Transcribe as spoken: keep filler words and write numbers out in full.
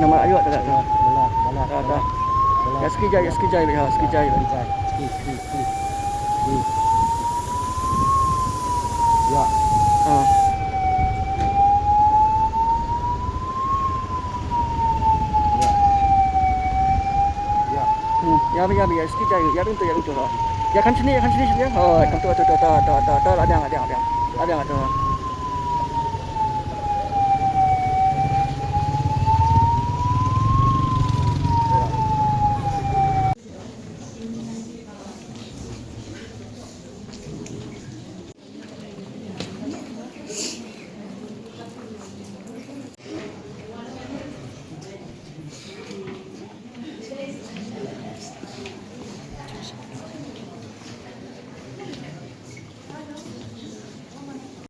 Namar ayo ta ta. Balat, balat, ta ta. Balat. Ya, ski jai, ya, ski jai, ya, ski jai. Ski jai, ski, ski, ski. Ski. Ya. Ha. Ya. Ya. Hmm, ya, ya, ya, ski jai, ya, ring tu, ya, ring tu, ha. Ya, kan sini, ya, kan sini, sini, ya. Oh, kan tu, tu, tu, tu, tu, tu, tu, la dang, la dang, la dang. La dang, la dang.